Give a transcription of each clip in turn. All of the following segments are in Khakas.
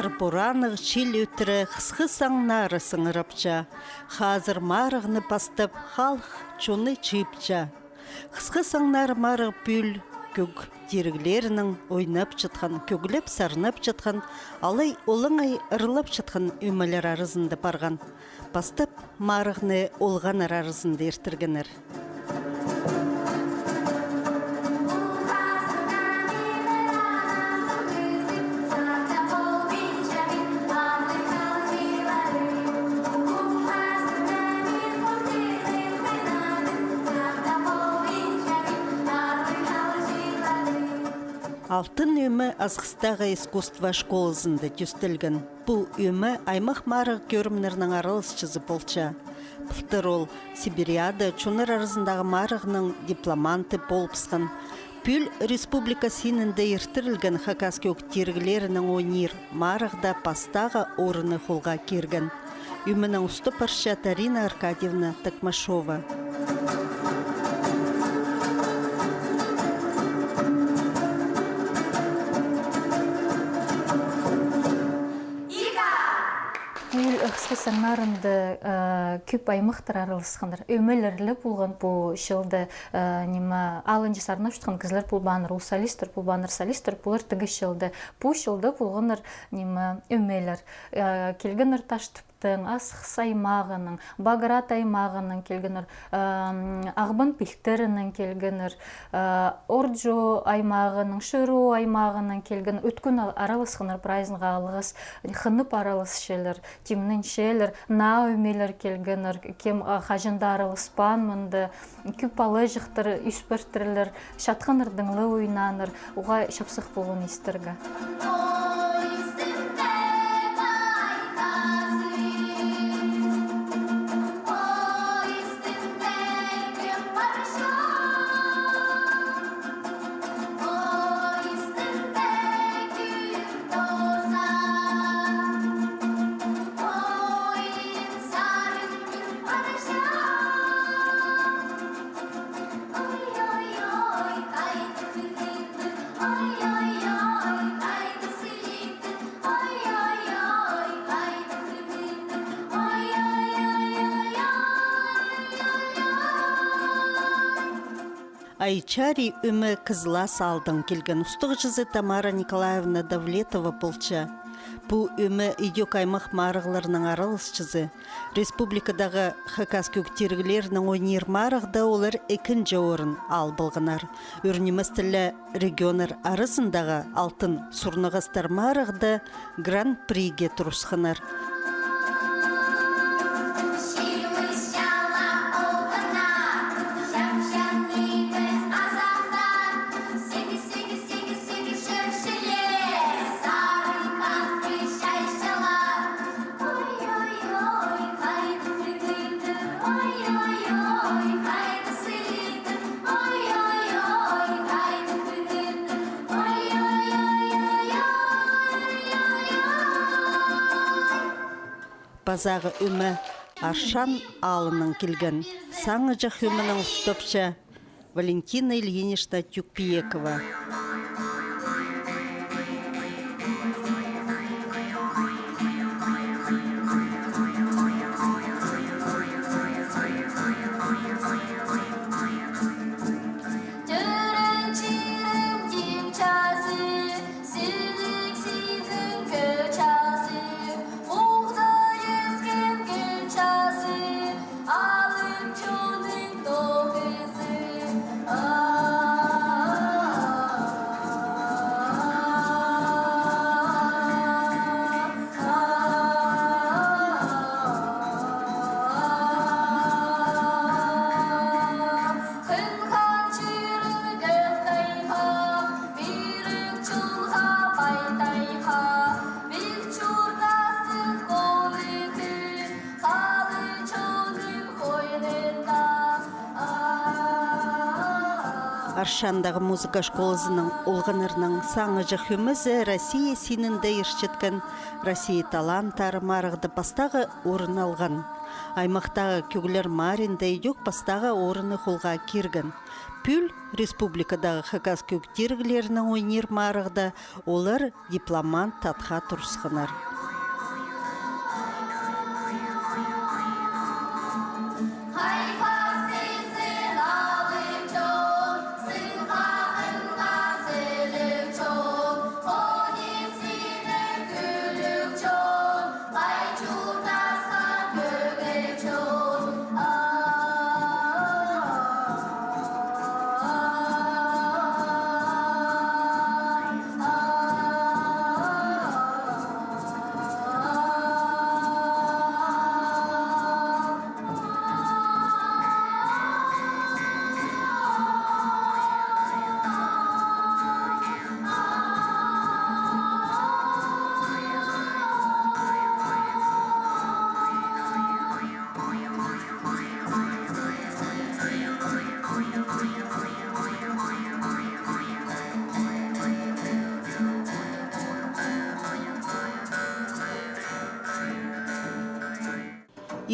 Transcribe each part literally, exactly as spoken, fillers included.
Порааннығ чил ӧтіре Хысхы саңнары сыңырапча. Хазыр марығны пастап, халых чоны чыыпча. Хысхы саңнары марығ пӱӱл кӧг тиріглерінің ойнапчатхан, кӧглеп-сарнапчатхан, алай олаңай ырлапчатхан ӧмелер аразында парған. Пастап марығны олғаннар аразында иртіргеннер. Алтын ӧме Асхыстағы искусство школазында тӧстелген. Пу ӧме аймах марығ кӧрімнернің араласчызы полча. Пылтыр ол Сибириада чоннар аразындағы марығның дипломанты полыбысхан. Пӱӱл республика синінде иртірілген хакас кӧг тиріглерінің ойнир марығда пастағы орынны холға кирген. Ӧменең устап парча Тарина Аркадьевна Токмашова. Пӱӱл Хысхы саңнарында, э, кӧп аймахтар араласханнар. Ӧмелер ле полған пу чылда, э, ниме, алынҷа сарнапчатхан кізілер полбааннар, ол солисттер полбааннар, солисттер полар тігі чылда. Пу чылда полғаннар, ниме, ӧмелер. Э, килгеннер Таштып тың, Асхыс аймағының, Баграт аймағының килгеннер, ам, Ағбан пилтірінең килгеннер, а, Орджо аймағының, Широо аймағының килген. Ӧткін ал-, араласханнар прайзынға алғыс, хынып араласчалар, тимненчелер, наа ӧмелер килгеннер, кем, а, хаҷан даа араласпаан мында, кӧп алаҷахтар ӧс партырлар, чатханнардаң ла ойнааннар, уғаа чапсых полған истерге. Айчарий ӧме Кызлас аалдаң килген, устағҷызы Тамара Николаевна Давлетова полча. Пу ӧме идӧк аймах марығларының араласчызы. Республикадағы хакас кӧг тиріглерінің ойнир марығда олар ікінҷі орын ал полғаннар. Ӱр нимес тіллі регионнар аразындағы «Алтын сурнағастар» марығда гран-приге турысханнар. Пазағы ӧме Аршан аалынаң килген. Саңыҷах ӧменең устапча Валентина Ильинична Тюкпиекова. Аршандағы музыка школазының олғаннарның саңыҷах ӧмезі Россия синінде иртчеткен «Россия таланттары» марығда пастағы орын алған. Аймахтағы кӧглер маринда идӧк пастағы орынны холға кирген. Пӱӱл республикадағы хакас кӧг тиріглерінең ойнир марығда олар дипломант атха турысханнар.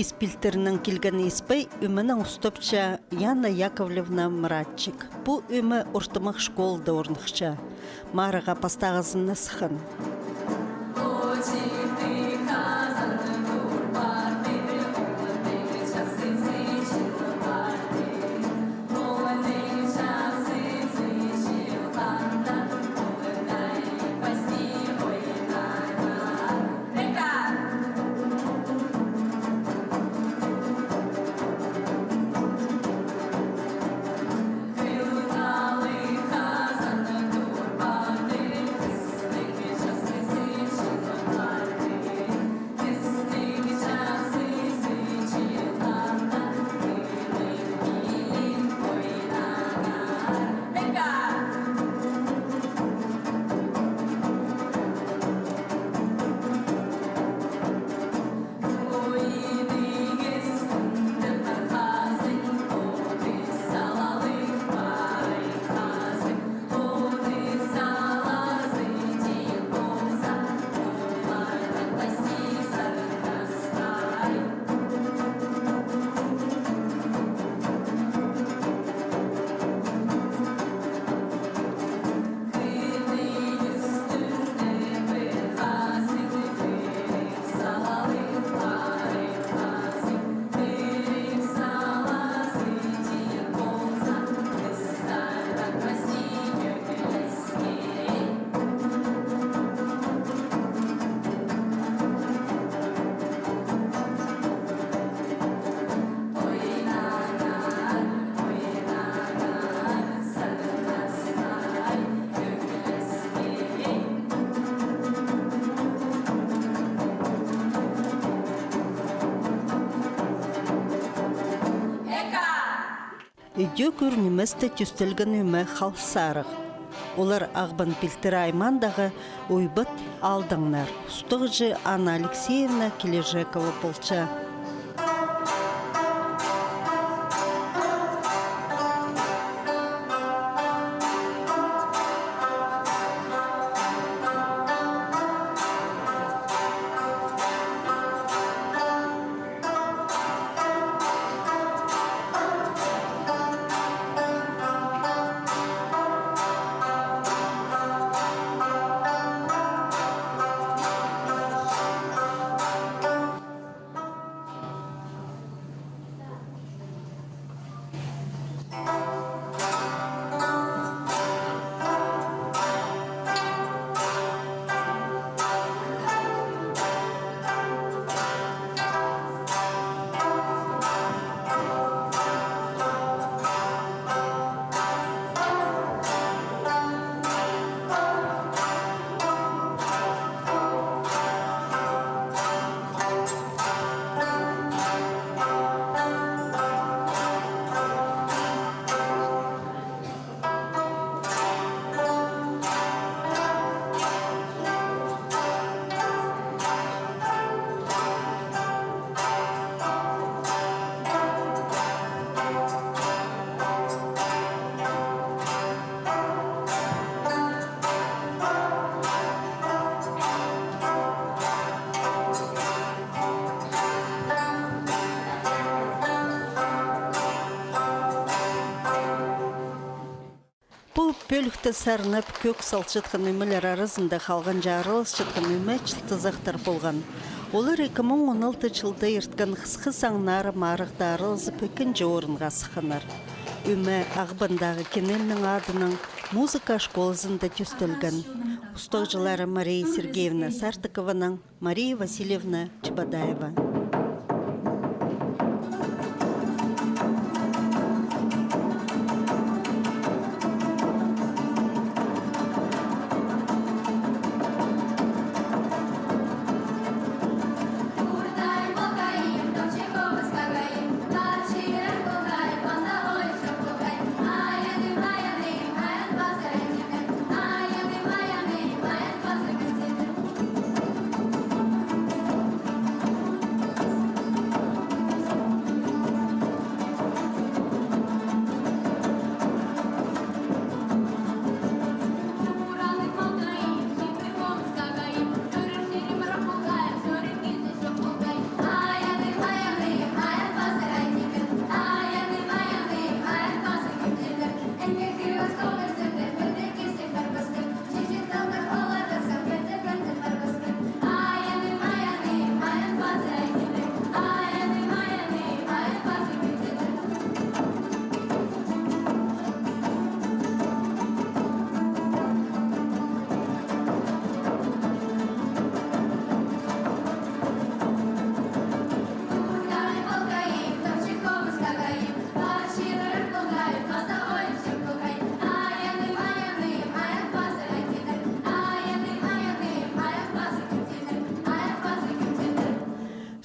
Ис пилтірінең килген Испей ӧменең устапча Яна Яковлевна Мрачик. Пу ӧме ортымах школада орныхча. Марығға пастағызын сыххан. Идӧк ӱр ниместе тӧстелген ӧме хал сарығ. Олар Ағбан пилтірі аймаандағы Уйбат аалдаңнар. Устағҷы Анна Алексеевна Кележекова полча. Ӱлӱкте сарнап, кӧг салчатхан ӧмелер аразында халғанҷы араласчатхан ӧме чылтызахтар полған. Олар ікі муң он алты чылда ирткен «Хысхы саңнары» марығда аралазып, ікінҷі орынға сыхханнар. Ӧме Ағбандағы Кенельнің адынаң музыка школазында тӧстелген. Устағҷылары Мария Сергеевна Сартыкованың, Мария Васильевна Чебодаева.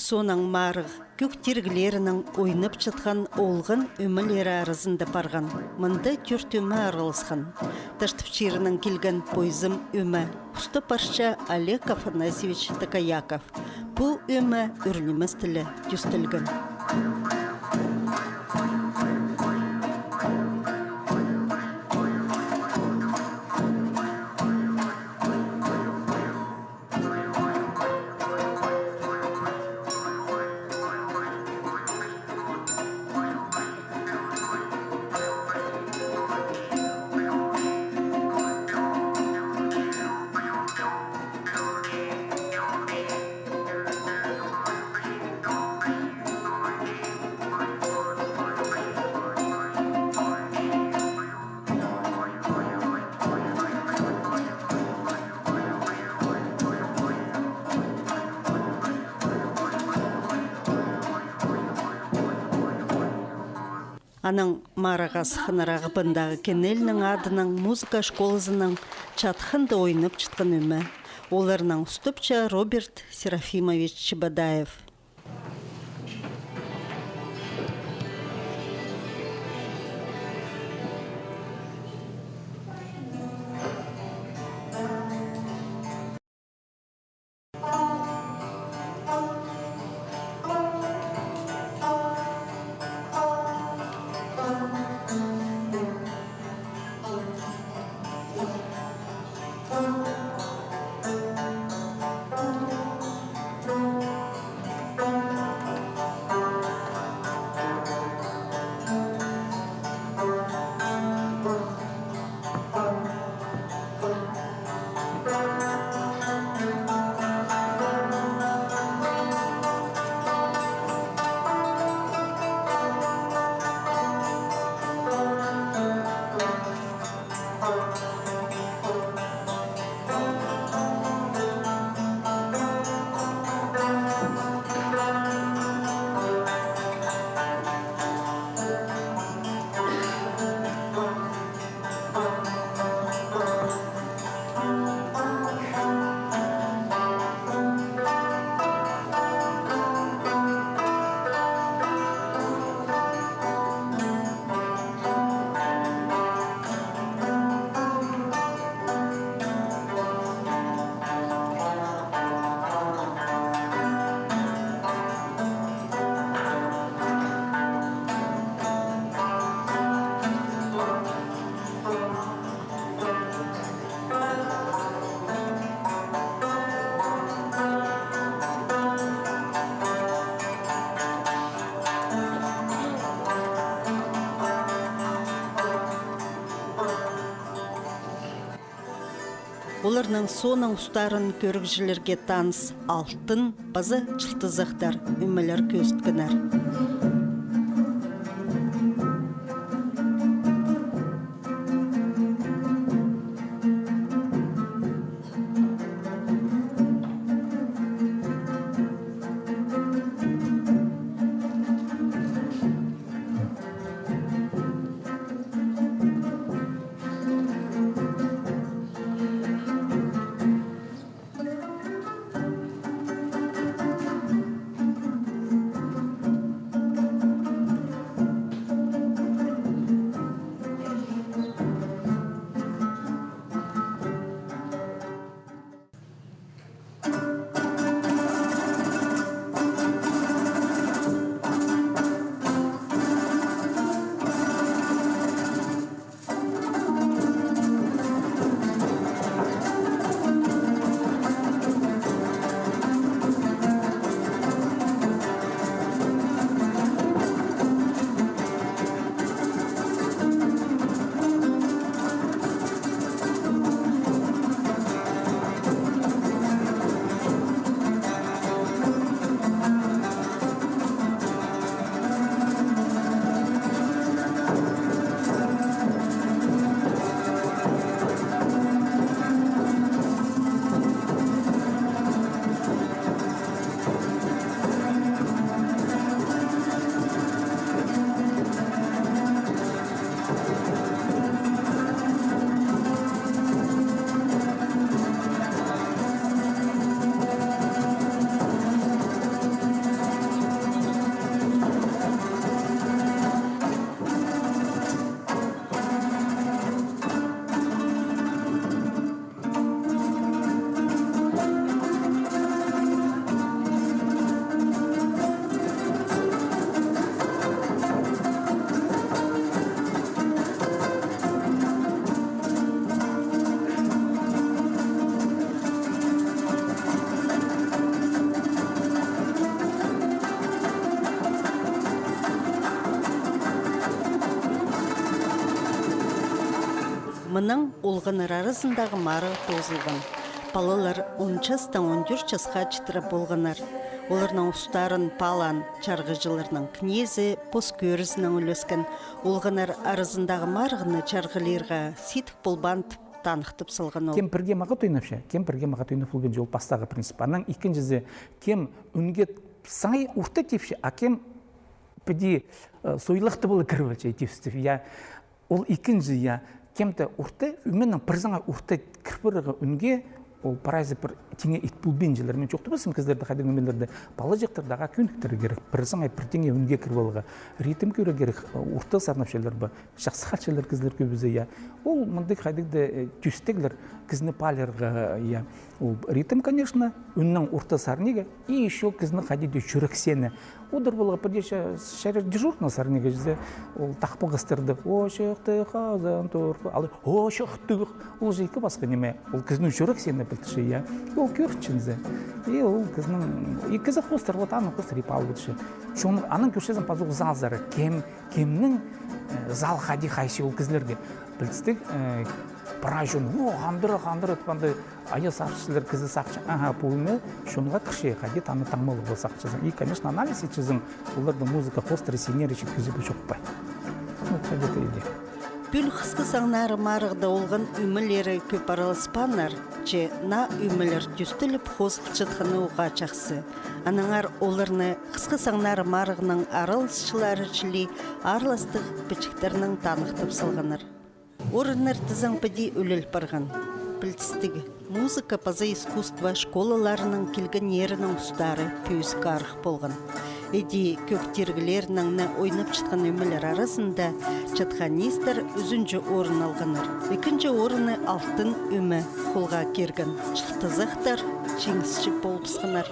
Соонаң марығ кӧг тиріглерінең ойнапчатхан олған ӧмелері аразында парған. Мында тӧрт ӧме араласхан. Таштып чирінең килген «Пойзым» ӧме. Устап парча Олег Афанасьевич Токояков. Пу ӧме ӱр нимес тілі тӧстелген. Анаң марығға сыхханнар Ағбандағы Кенельнің адынаң музыка школазының чатханда ойнапчатхан ӧме. Оларнаң устапча Роберт Серафимович Чебодаев. Оларның соонаң устарын кӧрігҷілерге таныс «Алтын» паза «Чылтызахтар» ӧмелер кӧзіткеннер. Мынаң олғаннар аразындағы марығ тоозылған. Палалар он частаң он тӧрт часха читіре полғаннар. Оларның устарын палаан чарғыҷыларның кнезі пос кӧрізінең ӱлескен. Олғаннар аразындағы марығны чарғылирға сидік полбаан тіп таныхтап салған ол. Кем пірге мағат ойнапча, кем пірге мағат ойнап полбинча, ол пастағы принцип. Анаң ікінҷізі, кем ӱнге саңай орта тіпче, а кем піди, э, сойлахты полар кіріп алча, тіпче, я. Ол ікінҷі, я, кем-де орта, ӱменең пір саңай орта кіріп парарға ӱнге, ол прайзы пір тиңе ит полбинчалар. Мин чоохтабаспин кізілерді, хайдағ ӱменлерде, палаҷахтарды ағаа кӧніктірерге кирек, пір саңай пір тиңе ӱнге кіріп аларға. Ритм кӧрерге кирек, орта сарнапчалар ба, чахсы халчалар кізілер кӧбізі, я. Ол мындағ хайдағ-да, э, тӧстеглер кізіні паалирға, я. Ол ритм, конечно, ӱннің орта сарнирға, и ещё кізіні хайди-да чӱрексене. Удур поларға піди ча-, чарир дежурный сарнирға чізе, ол тахпағастарды, «Очыхтығ хазан турпа», алай, «Очыхтығ», ол же ікі пасха ниме, ол кізінің чӱрексене пілдірче, я. Ол кӧрінче зе. И ол кізінің, и кізі хоостыра, вот, аның хоостыра и паалапча. Чон, анаң кӧрчезің пазох залзар, кем, кемнің, э, зал хайди хайча ол кізілерге. Пілдістіг, э, прай чон, о, хандыра, хандыра, тіп анда, ая сағынчалар, кізі сағынча, аха, пу ӱме чонға кірче, хайди таны таңмалығ пол сағынчазың. И, конечно, анализ итчезің, оларда музыка хоостыра синер итче, кізі пу чох па. Вот хайди-да иди. Пӱӱл «Хысхы саңнары» марығда олған ӱмелері кӧп араласпааннар, че наа ӱмелер тӧстеліп хозылчатханы уғаа чахсы. Аннаңар оларны «Хысхы саңнары» марығның араласчылары чіли аарластығ пічіктернең таныхтап салғаннар. Орыннар тізең піди ӱлел парған. Пілдістіг, музыка паза искусство школаларының килгеннерінің устары пӧзік арах полған. Іди кӧг тиріглерінең не ойнапчатхан ӱмелер аразында «Чатхан истер» ӱзінҷі орын алғаннар. Ікінҷі орынны «Алтын ӱме» холға кирген. «Чылтызахтар» чиңісчі полыбысханнар.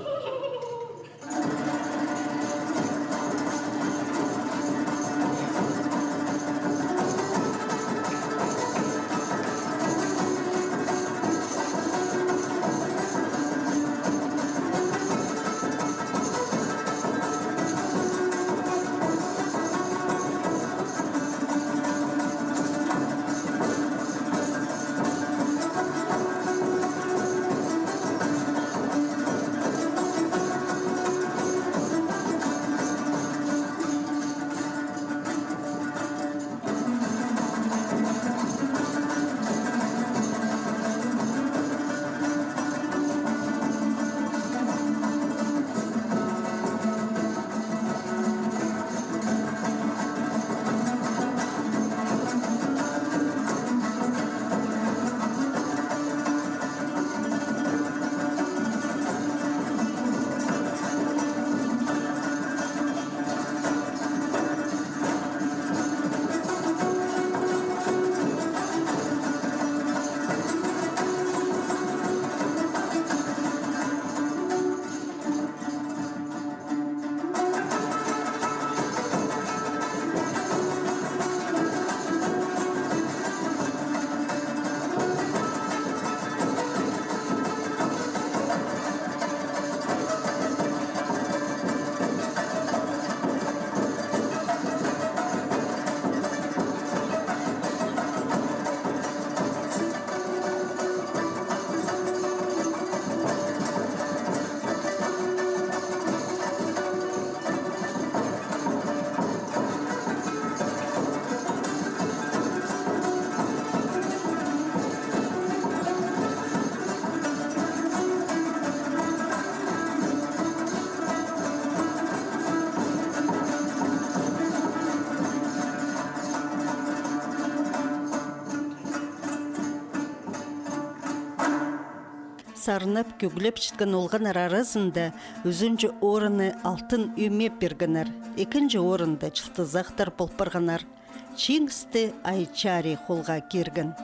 сарнап, кӧглеп читкен олғаннар аразында ӱзінҷі орынны Алтын Ӧме пиргеннер, ікінҷі орында Чылтызахтар пол парғаннар. Чиңісті Ай Чарии холға кирген.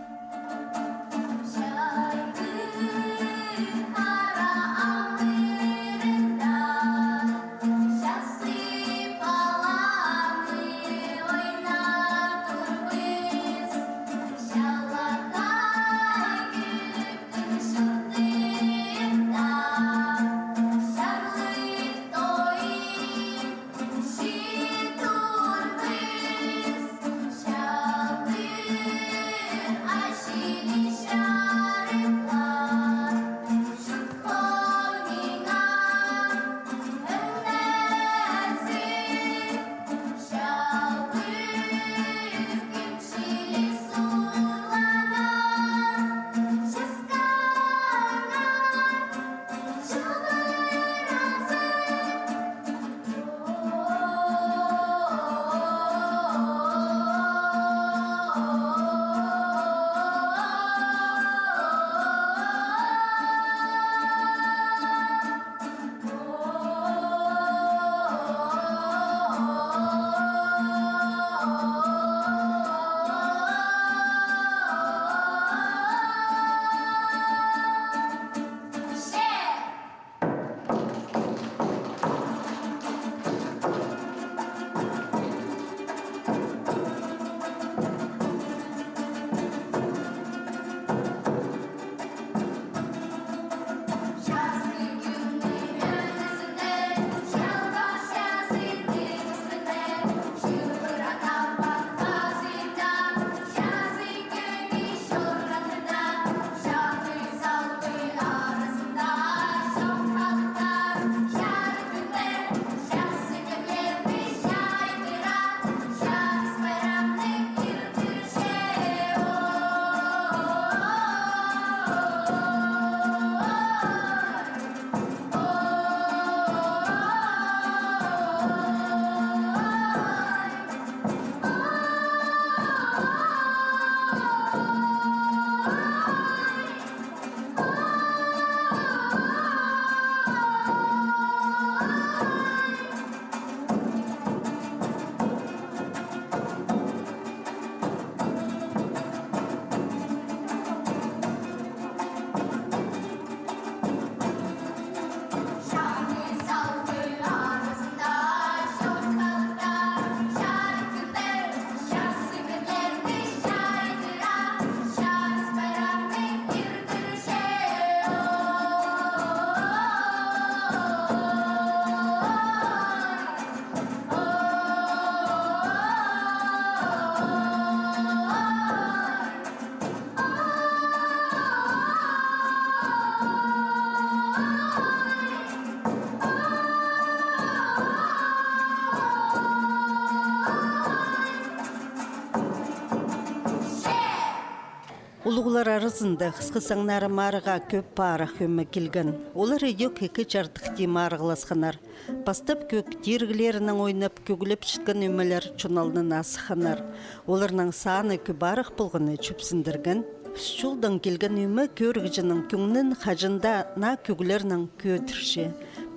Улуғлар аразында Хысхы Саңнары марығға кӧп парах ӧме килген. Олар идӧк ікі чардыхти марығласханнар. Пастап кӧг тиріглерінең ойнап, кӧглеп читкен ӧмелер чон алнына сыхханнар. Оларның саны кӧп арах полғаны чӧпсіндірген. Ӱс чолдаң килген ӧме кӧрігҷінің кӧңнін хаҷан даа наа кӧглернең кӧдірче.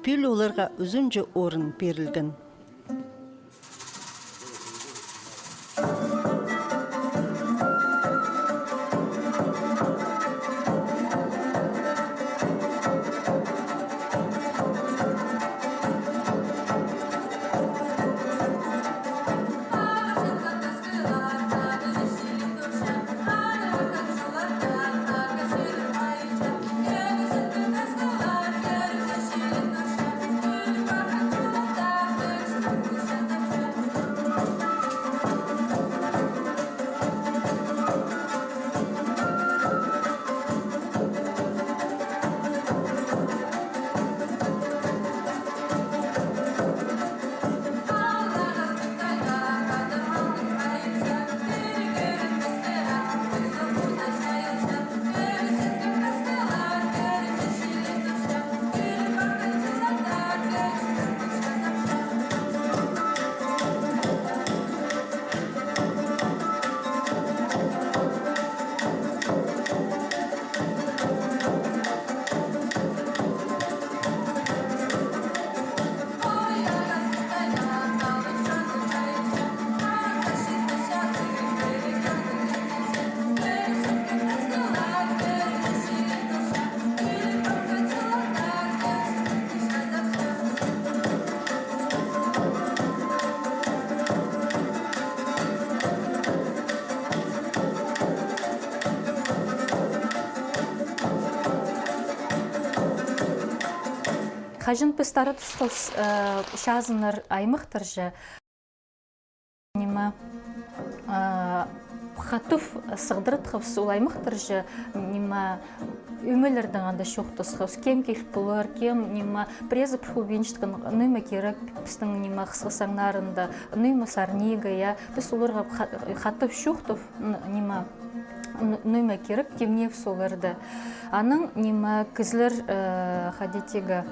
Пӱӱл оларға ӱзінҷі орын пирілген. Хаҷан піс тара тусхабыс, э, чазыннар аймахтарҷа, ниме, э, хатап сығдыратхабыс ол аймахтарҷа, ниме, ӧмелернең анда чоохтасхабыс. Кем киліп полар, кем, ниме, пірее пір хубинчатхан, ниме кирек пістің, ниме, хысхы саңнарында, ниме сарнииға, я. Піс оларға ха-, хатап чоохтап, н-, ниме, н-, ниме кирек, тимнебіс оларны. Анаң, ниме, кізілер, э, хайди тирге,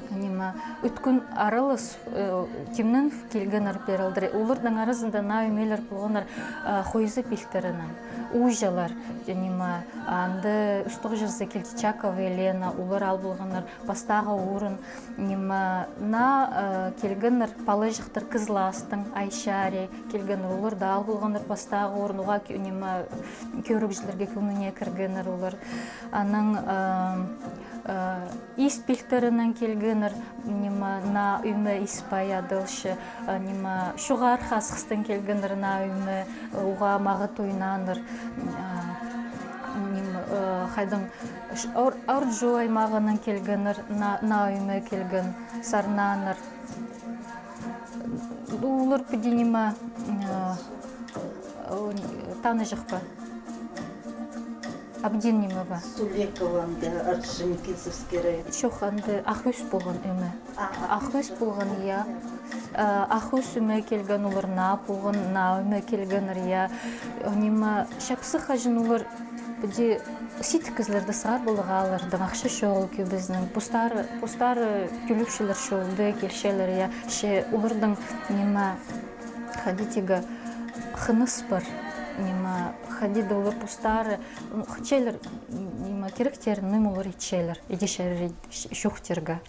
ниме, ӧткін аралас, э, тимненіп килгеннер пеер алдыра. Оларның аразында наа ӧмелер полғаннар, э, хойза пилтірінең. Ууҷалар, ниме, анда устағҷызы Кильчичакова Елена, олар ал полғаннар пастағы орын. Ниме, наа, э, килгеннер палаҷахтар Кызластаң, Айчари килгеннер, олар даа ал полғаннар пастағы орын, уғаа кӧ-, ниме, кӧрігҷілерге кӧңніне кіргеннер олар. Анаң, э, э, Ис пилтірінең килгеннер, ниме, наа ӧме Ис пай адалча, э, ниме, Чоғархы Асхыстаң килгеннер, наа ӧме, э, уғаа мағат ойнааннар, э, ниме, э, хайдаң, Ш-, Ор-, Орҷу аймағынаң килгеннер, на-, наа ӧме килген, сарнааннар. Олар піди ниме, э, о, таныҷах па? Абдин ниме ба? Сулекова анда, Орджоникидзевский район. Чох, анда Ах Ӱс полған ӧме. А, Ах Ӱс полған, я. Э, Ах Ӱс ӧме килген, олар наа полған, наа ӧме килгеннер, я. Э, ниме, чапсых хаҷан олар піди сидік кізілерні сығарып аларға, аларның ахча чоғыл кӧбізінің. Постары, постары тӧлепчелер чоғыл, даа килчелер, я. Че оларның, ниме, хайди тирге, хыныс пар, ниме, хайди даа олар постары, м, хынчалар, ниме, киректерін, ниме, олар итчелер, идерчелер, чоох тирге.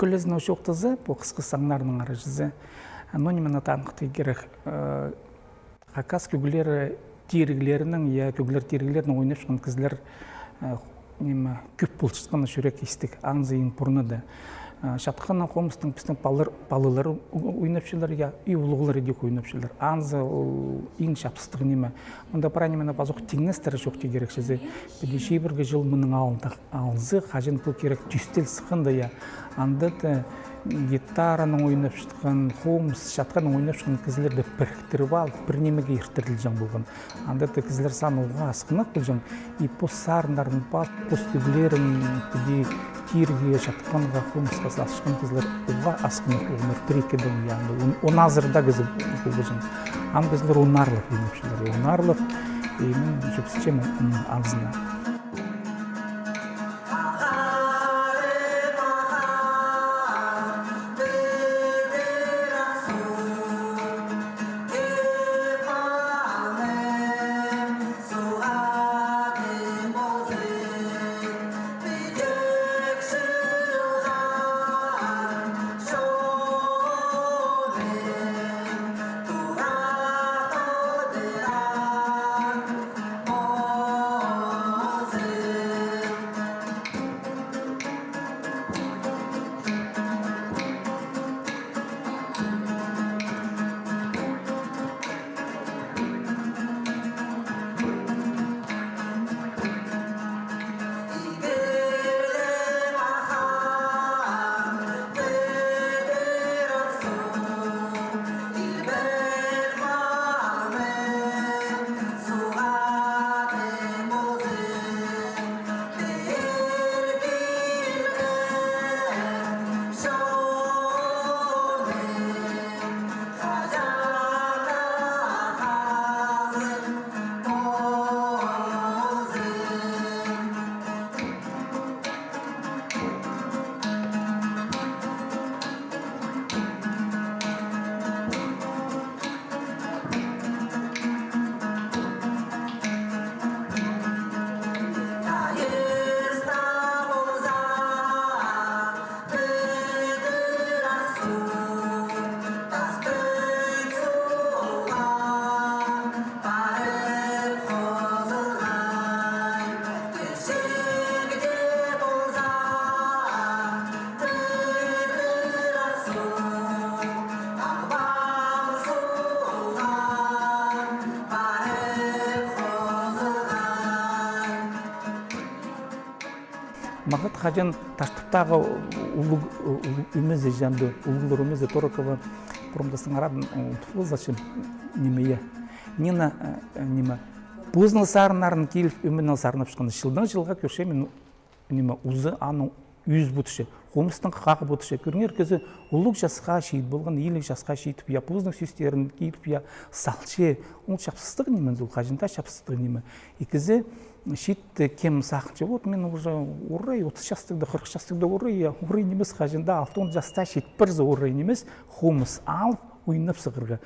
Пӱкӱлезінең чоохтаза, пу хысхы саңнарның аразы, ну, ниме таныхтирға кирек, э, хакас кӧглері тиріглерінің, я, кӧглер тиріглерінің ойнапчатхан кізілер, э, ниме, кӧп полчатханы чӱрек истіг, анзы иң пурнада. Э, чатханнаң хомыстың пістің палалар, палалар ойнапчалар, я, и улуғлар идӧк ойнапчалар. Анзы ол иң чапсыстығ ниме. Мында прай нимені пазох тиңнестіре чоохтирға кирек чізе. Піди чибіргі чыл мының алнында алза, хаҷан пу кирек тӧстел сыхханда, я, анда даа гитаранаң ойнапчатхан, хомыс чатханнаң ойнапчатхан кізілерні піріктіріп алып, пір нимеге иртірілҷең полған. Анда даа кізілер саны уғаа асхынах полҷаң, и пос сарыннарын пас, пос кӧглерін піди тирге, чатханға, хомысха салчатхан кізілер уғаа асхынах полғаннар, пір-ікі дее, я, он, он азыра даа кізі полбаҷаң. Ам кізілер онарлап ойнапчалар, онарлап, и мин чӧпсінчем, м, анзына. Хаҷан Таштыптағы улуғ, улуғ ӧмезі, чанды улуғлар ӧмезі Торокова промдастың арадын, ы, тулызачым, ниме, я. Нина, ы, ниме, позының сарыннарын киліп, ӧменің сарнапчатхан. Чылдаң чылға кӧрчем мин, ниме, узы аның ӧс пудыпча, хомыстаң хағып пудыпча. Кӧріңер, кізі улуғ часха чит полған, иліг часха читіп, я, позының сӧстерін киліп, я, салча. Ол чапсыстығ ниме, ол хаҷан даа чапсыстығ ниме. И кізі читті, кем сағынча, вот мин уже орай, отыс частығда, хырых частығда орай, я, орай нимес, хаҷан даа алтон часта чит парза орай нимес, хомыс алып, ойнап сығарға.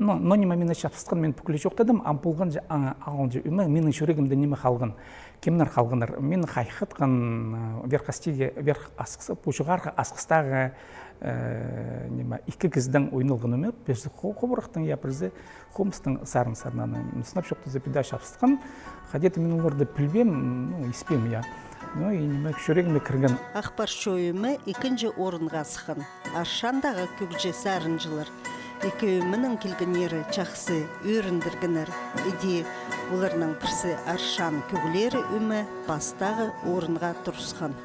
Но, но ниме мині чапсытхан, мин пӱкӱле чоохтадым, ам полған ча-, а, алынҷа ӧме, минің чӱрегімде ниме халған, кемнер халғаннар. Мин хайхатхан, э, верх асхыс-, верх асхыс-, пу чоғарғы асхыстағы, э, ниме, ікі кізідең ойналған ӧме, пірсі Ху-, Хубырахтың, я, пірсі Хомыстың сарын сарнааны. Сынап чоохтаза, піди чапсытхан, хайди-да мин оларды пілбеем, ну, испеем, я. Ну, и ниме, чӱрегіме кірген. Ах парча ӧме ікінҷі орынға сыххан. Аршандағы кӧгҷі сарынҷылар ікі ӧменің килгеннері чахсы ӧріндіргеннер. Іди, оларның пірсі Аршан кӧглері ӧме пастағы орынға турысхан.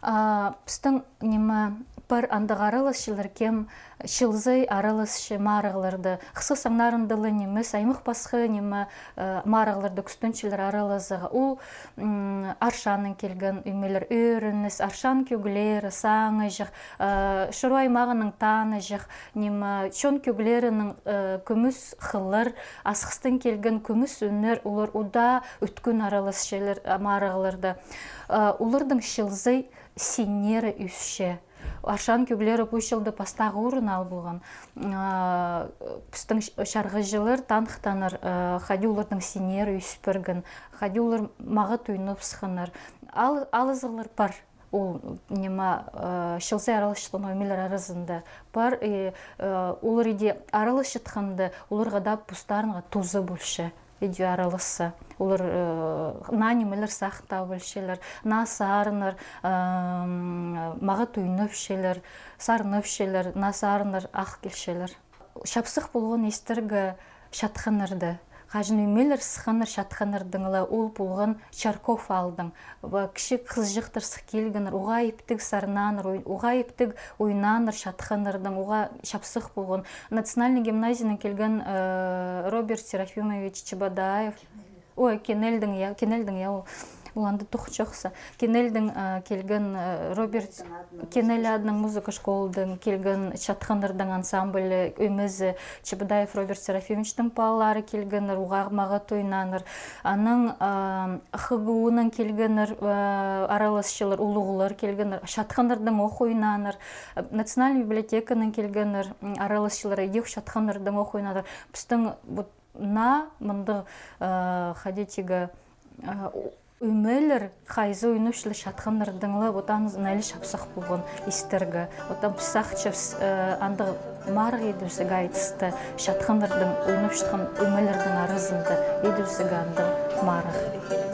А, пістің, ниме, пар андағ араласчылар, кем чыл сай араласча марығларда. Хысхы саңнарында ла нимес, аймах-пасха, ниме, э, марығларда кӱстенчелер аралазарға. Ол, м, Аршаннаң килген ӧмелер, ӧрініс, Аршан кӧглері, Саңыҷах, э, Шорва аймағынаң Таныҷах, ниме, Чон кӧглерінің, э, Кӱмӱс хыллар, Асхыстаң килген Кӱмӱс ӱннер, олар удаа ӧткӱн араласчалар, а, марығларда. Э, олардың чыл сай синнері ӧсче. Аршан кӧглері пу чылда пастағы орын ал полған. А, пістің ч-, чарғыҷылар таныхтанар, а, хайди олардың синнері ӧс пирген, хайди олар мағат ойнап сыхханнар. Ал-, алызығлар пар. Ол, ниме, а, чыл сай араласчатхан ӧмелер аразында пар, и, а, олар иди араласчатханда, оларға даа постарынға туза полча. Иди араласса. Олар, э, наа нимелер сахтап алчалар, наа сарыннар, эм, мағат ойнапчалар, сарнапчалар, наа сарыннар ах килчелер. Чапсых полған истерге чатханнарда. Хаҷан ӧмелер сыхханнар чатханнардаң ла, ол полған Чарков аалдаң. Ва кічіг хызыҷахтар сых килгеннер, уғаа иптіг сарнааннар, ой-, уғаа иптіг ойнааннар чатханнардаң, уғаа чапсых полған. Национальный гимназияның килген, э, Роберт Серафимович Чебодаев. Ой, Кенельдің, я, Кенельдің, я, ол. Ол анда тох чохса. Кенельдің, э, килген, э, Роберт, Кенель адынаң музыка школадаң килген чатханнардаң ансамбль, э, ӧмезі Чебодаев Роберт Серафимовичтің палалары килгеннер, уғаа мағат ойнааннар. Анаң, а, ХГУ-наң килгеннер, а, араласчылар, улуғлар килгеннер, чатханнардаң ох ойнааннар, а, Национальный библиотеканаң килгеннер, м, араласчылар, идӧк чатханнардаң ох ойнааннар. Пістің вот наа мындағ, а, хайди тигі, а, у-, ӧмелер, хайзы ойнапчалар чатханнардаң ла, вот аны наа ла чапсых полған истерге. Вот ам піс сағынчабыс, э, андағ марығ идібізерге айтыста, чатханнардаң, ойнапчатхан ӧмелернің аразында идібізерге андағ марығ.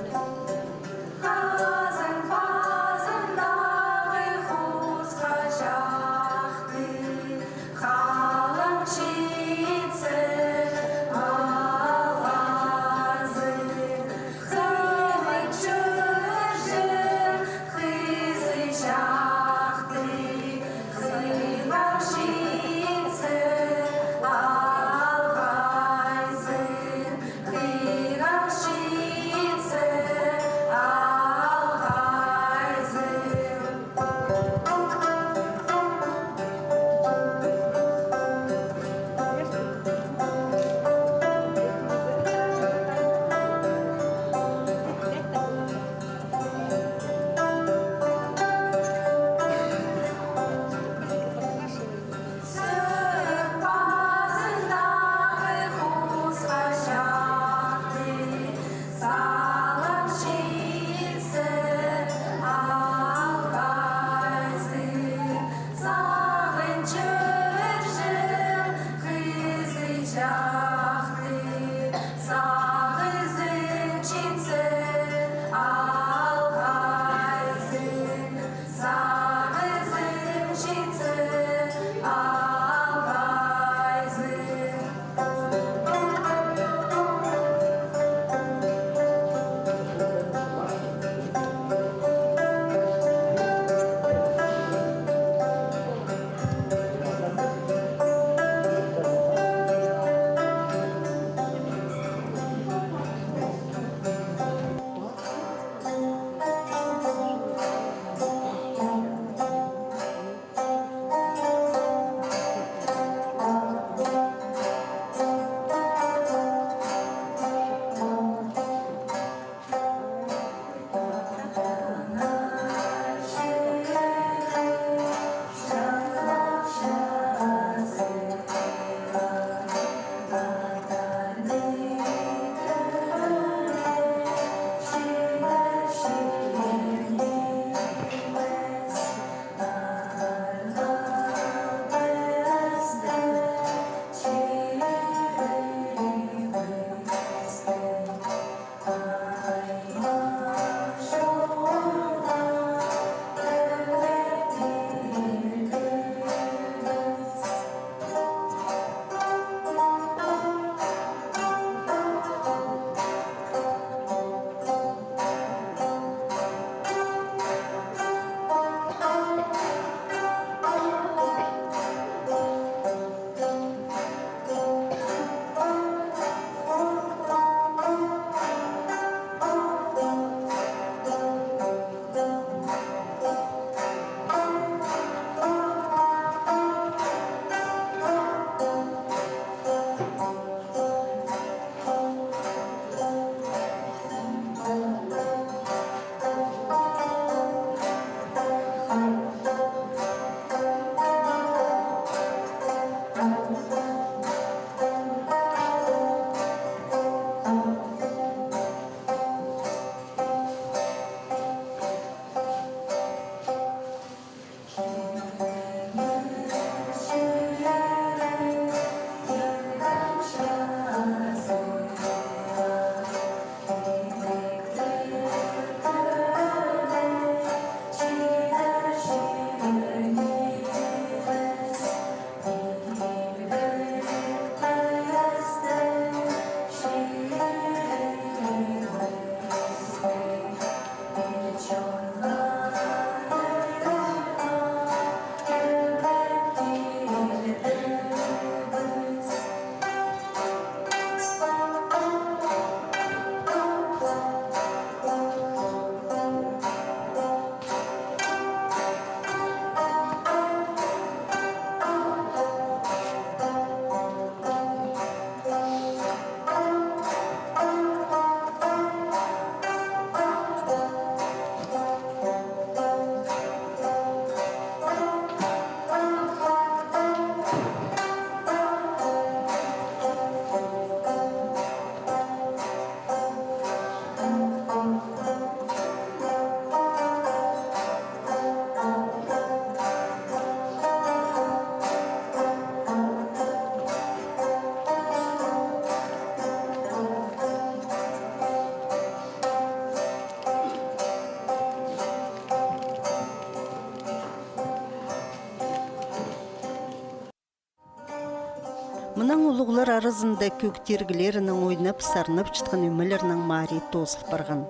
Мынаң улуғлар аразында кӧг тиріглерінің ойнап-сарнапчатхан ӧмелернең марии тоозыл парған.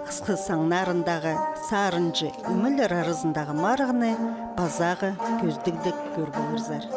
Хысхы саңнарындағы сарынҷы ӧмелер аразындағы марығны пазағы кӧзідігде кӧр поларзар.